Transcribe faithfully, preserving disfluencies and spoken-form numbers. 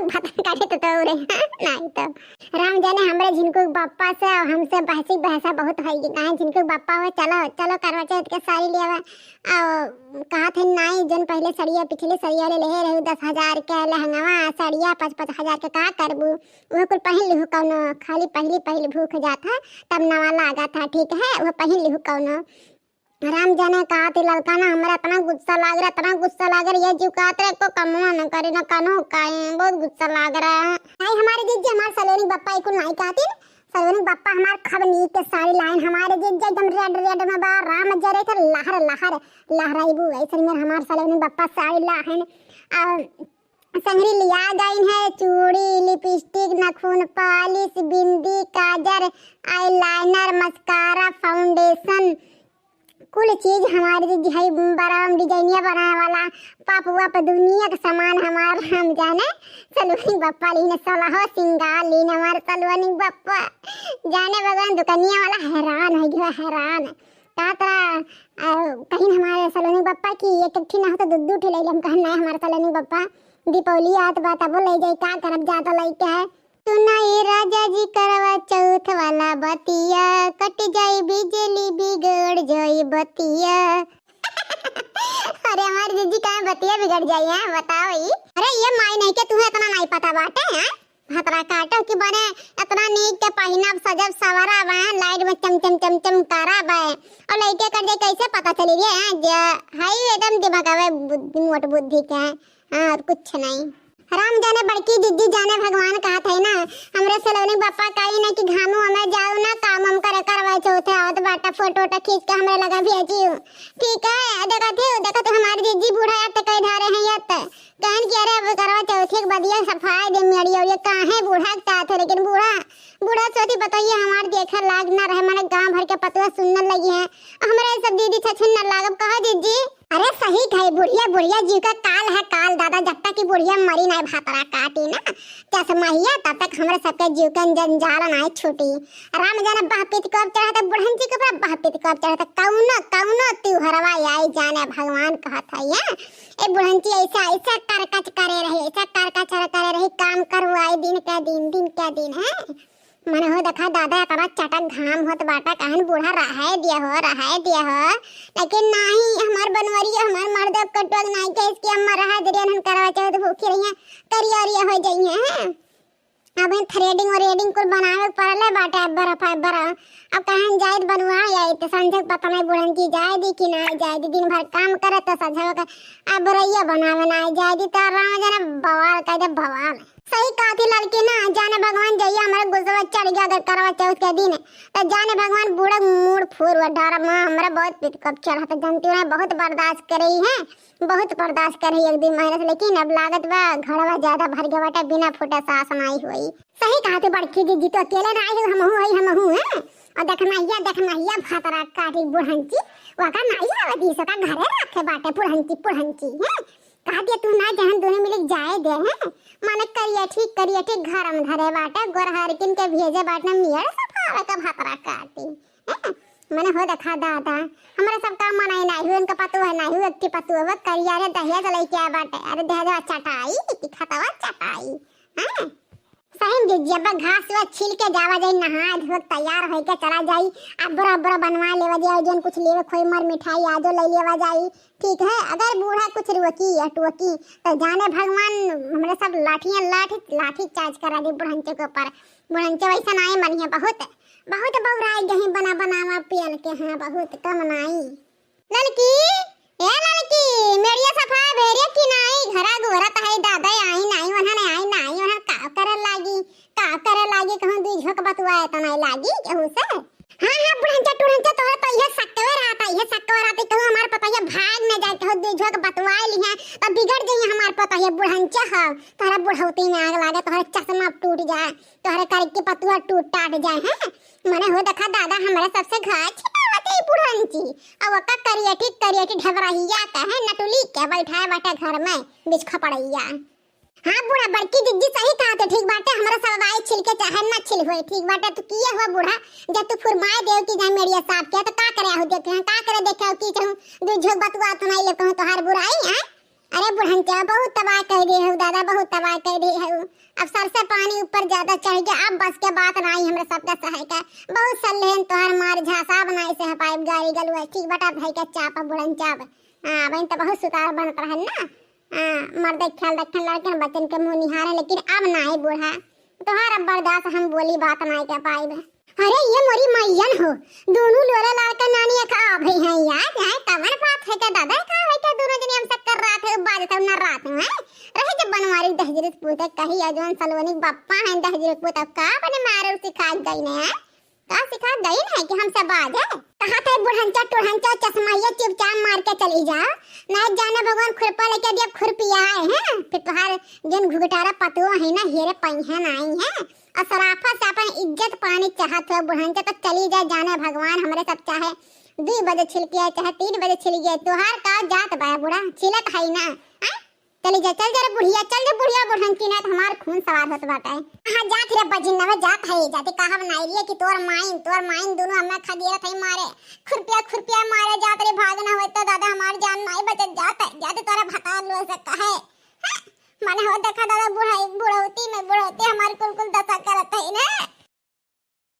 भतार काटे तो, तो रे, नाहीं तो। राम जाने हमरे झिनकू के बप्पा से और हमसे बहसी बहसा बहुत होइगी। काहे झिनकू के बप्पा हो, चलो, चलो करवा चौथ के साड़ी ले आवा। और कहा थे नाहीं, जन पहले सड़िया, पिछले सड़िया ले लेहे रहू दस हजार के लहंगवा, सड़िया पाँच पाँच हजार के का करबू? वो कुल पहिन लिहू कौनो, खाली पहली पहली भूख जात है, तब नवा लागत है, ठीक है, वो पहिन लिहू कौनो। राम जाने कहा थी ललका ना, हमरा इतना गुस्सा लाग रहा, इतना गुस्सा लाग रहा, ये जीव कहत रहे, को कमवा न करे, ना कानो काए, बहुत गुस्सा लाग रहा है। नाहीं, हमारे जीजी, हमारे सलोनी बप्पा ई कुल नाहीं कहती। सलोनी बप्पा हमार खब नीक के साड़ी लाइन, हमारे जीजी एकदम red red में बा, राम जरे थे लहर लहर लहराइबू, ऐसन में हमार सलोनी बप्पा साड़ी लाइन। और संगरी लिया गइन है चूड़ी, लिपस्टिक, नखून पालिश, बिंदी, काजर, eyeliner, mascara, foundation, कुल चीज हमारे जीजी है, बराम डिजाइनिया बनाए वाला, पप वप दुनिया के सामान हमार राम जाने सलोनी बप्पा लीन, सलहो सिंगार लीन हमार सलोनी बप्पा। जाने भगवान दुकनिया वाला हैरान होइ गया, हैरान। का तरह, आ, कहीं हमारे सलोनी बप्पा की एक एक ठी ना हो तो दू दू ठी ले ले। हम कहन नाहीं हमारे सलोनी बप्पा दीपावली आत बा तबो ले जाई, का करब ज्यादा लइके है। सुनाई राजा जी करवा चौथ वाला बतिया, कट जाई बिजली बिगड़ जाई बतिया। अरे हमार जीजी काहे बतिया बिगड़ जाई है बताओ ई। अरे ये माई नहीं के तुम्हें इतना नाहीं पता बाटे हैं? भतरा काटो कि बने इतना नीक के पहिनब, सजब, सवरब, हैं, light में चम चम चम चम करब, हैं। और लइके कर जाई कैसे पता चली रे, हैं, जे है एकदम दिमाग आवे बुद्धि, मोट बुद्धि के, हैं, और कुछ नहीं। राम जाने बड़की जिज्जी जाने भगवान कहत है ना, हमरे सलोनी बप्पा कही ना कि घामू हमें जाओ ना, काम हम करे करवा चौथे आवत बाटा, फोटो वोटो खींच के हमरे लगा भेजियो। ठीक है, देखत ही, देखत हमारी जिज्जी बूढ़ा याद कई धारे हैं याद। कहन कि अरे अब करवा चौथे के बदिया सफाई दे मेरी और ये काहे बूढ़ा के साथ है, लेकिन बूढ़ा, बूढ़ा सोची बताइए हमार देखे लाग ना रहे, माने गांव भर के पतुआ सुनने लगी हैं। हमरे सब दीदी छछन न लागब, कहा जिज्जी? अरे सही कहे बुढ़िया, बुढ़िया जीव का काल है काल दादा, जब तक कि बुढ़िया मरी नाहीं भतरा काटी ना चश्महिया, तब तक हमरे सबके जीव के जंजाल नाहीं छूटी। राम जाने बहपित कब चढ़त, बुढ़न जी के ऊपर बहपित कब चढ़त, कौनो, कौनो त्योहरवा आई जाने भगवान कहत है ये। ए बुढ़न जी ऐसा, ऐसा करकच करे रही, ऐसा करकच करे रही, काम करवाई दिन के दिन, दिन के दिन है। मने हो देखा दादा, इतना चटक घाम होत बाटा, कहन बूढ़ा रहे दिया हो, रहे दिया हो, लेकिन नाहीं, हमार बनवरिया, हमार मर्द कटुआ नाहीं के, इसकी अम्मा रहा दरिया नन करवा चौथ भूखी रही हैं, करिया उरिया हो जाई हैं। अब इन threading व्रेडिंग कुल बनावे के पड़ले बाटे, अब बर्फ है बर्फ। अब कहन जाइत बनवा आई, तो संझक पता नहीं बुढ़न की जाए दी कि ना जाए दी, दिन भर काम करे तो संझक अब रैया बनावे ना जाए दी, तो राम जाने बवाल कर दे बवाल। सही कहती लड़की ना, जाने भगवान जइया हमरे गुस्सा चढ़ गया अगर करवा चौथ के दिन, तो जाने भगवान बूढ़ा मूड़ फूर हुआ डर माँ, हमरा बहुत पिकअप चढ़त, जनती ना बहुत बर्दाश्त करी है, बहुत बर्दाश्त करी एक दिन मेहनत, लेकिन अब लागत बा घड़वा ज्यादा भर गया बाटे, बिना फूटे सास नाई हुई। सही कहती बड़की जिज्जी, तो अकेले ना आई, हमहू आई, हमहू हैं। और देखनहिया, देखनहिया भतरा काटी बुढ़ंची, वका नाई आवे दी, सका घरे रखे बाटे पुढ़ंची, पुढ़ंची, हैं। कहा दिया तू ना जहन दोनों मिले जाए दे हैं, माने करिया ठीक, करिया ठीक घर में धरे बाटे, गोरहर किन के भेजे बाटे, मेड़ सफावे का भतरा काटी, हैं? मने हो देखा दादा, हमरा सब का मनाई नाही हुए, इनका पतो है नाही हुए, एक ठी पतो है, करिया रे दहेज लेके आ बाटे, अरे दहेजवा चटाई, कि खतवा चटाई, हैं? सही में जिज्जी, अब घास वा छील के जावा जाई, नहा धो के तैयार होई के चला जाई, आ बुरा बुरा बनवा लेवा जाई, जौन कुछ लेवे खोई मर मिठाई आजो ले लेवा जाई। ठीक है, अगर बूढ़ा कुछ रोकी या टोकी, तो जाने भगवान हमरे सब लाठियाँ, लाठी, लाठी चार्ज करा दी बुढ़ंचे के ऊपर। बुढ़ंचे वैसा नाई मनिया, बहुत, बहुत बौराई गही बना बनावा पियल के, हाँ, बहुत कम नाई। ललकी, ए ललकी, मेरिया सफा भेरिया कि नाई, घरा गोरत है दादा, आई नाई, उन्हन आई नाई, उन्हन का करे लागी, का करे लागी, कहूँ दुई झोंक बतुआए तो नाई लागी केहू से। हाँ, हाँ, बुढ़ंचा, टुढ़ंचा, तोहरे तो इहे सक्कवे रहता, इहे सक्कवे रहता, कहूँ हमार पतोहिया भाग न जाए, कहूँ दुई झोंक बतुआए लिहे, तब बिगड़ जाइए हमार पतोहिया, बुढ़ंचा हो, तोहरा बुढ़ौती में आग लागे, तोहरे चश्मा टूट जाए, तोहरे करके पतुआ टूट टाट जाए, हैं? मने हो देखा दादा, हमरे सबसे घाय छिपावत है बुढ़ंची। अब ओका करियठी, करियठी ढबरहिया कहे नटुली के बैठाए बाटे घर में, बीच खपड़ैया। हाँ बूढ़ा, बड़की जिज्जी सही कहा थे, ठीक बाटे, हमरा सब वाई छिलके चाहे ना छिल होए, ठीक बाटे, तू किए हुआ बूढ़ा, जब तू फुरमाए देव कि जाए मेरिया साहब के, तो का करे आहू देखे हैं, का करे देखे हो कि चाहूँ दू झोंक बतुआ तो नहीं ले कहूँ तोहार बुराई, हैं? अरे बुढ़नचा, बहुत तबाह कइ दिहे हो दादा, बहुत तबाह कइ दिहे हो। अब सर से पानी ऊपर ज्यादा चढ़ गया, अब बस के बात नाहीं हमरे सबका सहइ का। बहुत सल्लेहन तोहार मार झांसा, अब नाहीं सह पाइब गारी गलौज। ठीक बटा भाई का चाप बुढ़नचा। हाँ, बहिन तो बहुत सुतार बनत रहन ना। हाँ, मर्दे ख्याल रखन, लड़कन बच्चन के मुँह निहारे, लेकिन अब नाहीं बूढ़ा। तोहार अब बर्दाश्त हम बोली बात नाहीं कर पाइब। अरे ये मोरी मइयन हो, दोनों लोरे लाल का नानी एक आ भई हैं यार, यार कवन बात है का दादा, का है का दोनों जने हमसे कर रहा थे, बाजत हो ना रात में, रहे जब बनवारी दहजरत पूत कही या जौन सलोनी बप्पा हैं दहजरत पूत, अब का बने मारे सिखा गई ने यार, का सिखा गई ने कि हमसे बाजे, कहा थे बुढ़नचा टुढ़नचा चश्मा ये चुपचाप मार के चली जा, नहीं जाने भगवान खुरपा लेके दिया खुरपिया है, हैं? फिर तोहार जौन घुघटारा पतुआ है ना, हेरे पइहन आई है, और सराफा से अपन इज्जत पानी चाहत हो बुढ़नचा, तो चली जाए जाने भगवान, हमरे सब चाहे दुइ बजे छिलके आए, चाहे तीन बजे छिलके आए, तोहार का जात बा बूढ़ा, छिलत है ना, हैं? चली जा, चल जा रे बुढ़िया, चल जा बुढ़िया, बुढ़नची ना तो हमार खून सवार होत बाटे। हाँ जात रे बजिन नवे जात है, जाते कहब नाई रे कि तोर माइन, तोर माइन दोनों हमें खदियत है मारे, खुरपिया खुरपिया मारे जात रे, भाग ना होए तो दादा हमार जान नाई बचत जात है, जाते तोरा भतार लो से कहे। हैं? माने हो देखा दादा बुढ़ाई, बुढ़ौती में बुढ़ौती हमार कुल कुल दशा करत है ने।